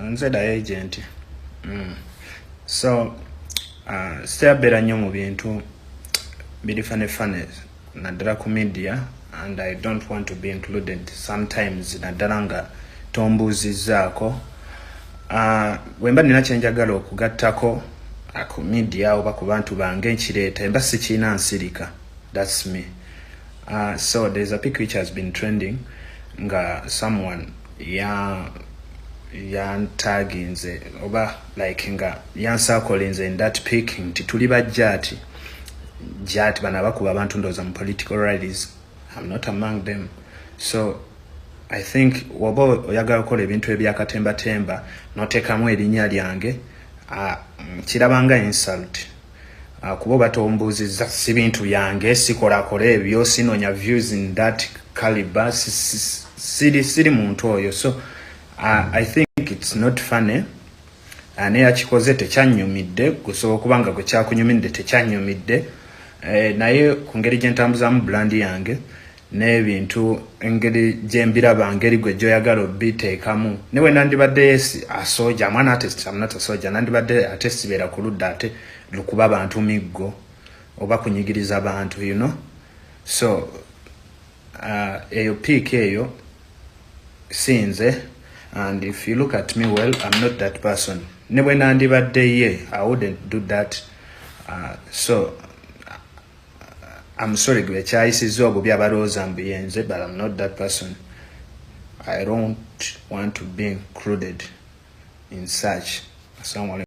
Nze da agent. So sitabeera nnyo mu bintu biri funny funny, naddala ku media, and I don't want to be included sometimes, naddala nga tombuuzizzaako. Bwe mba nina kyenjagala okugattako ku media oba ku bantu bange, nkireeta. Emba sikiina, nsirika. That's me. So there's a pic which has been trending nga someone ya yantaginze oba like nga yansakolinze in that pic nti tuli bajjaati jati bano abakuba abantu, ndowooza mu political rallies. I'm not among them. So I think woba oyagala okukola ebintu ebyakatembatemba noteekamu erinnya lyange, kirabanga insult, kuba oba tombuuzizza. Si bintu byange, sikolakola ebyo, sinonya views in that caliber. Siri muntu oyo. So I think it's not funny. Neyakikoze tekyanyumidde, gusobola okuba nga gwe kyakunyumidde, tekyanyumidde. Naye ku ngeri gye ntambuzaamu brand yange n'ebintu, engeri gyembiraba, ngeri gwe gyoyagala obiteekamu, ne bwe nandibadde asoja mwana, ate I'm not a soldier, nandibadde ate sibeera ku ludda ate lukuba bantu miggo oba kunyigiriza bantu. So eyo pic eyo sinze, and if you look at me well, I'm not that person. Ne bwe nandibadde ye, I wouldn't do that. So I'm sorry gwe kyayisizza obubi, abalowooza mbu yenze, but I'm not that person. I don't want to be included in such. Assalamu alaikum.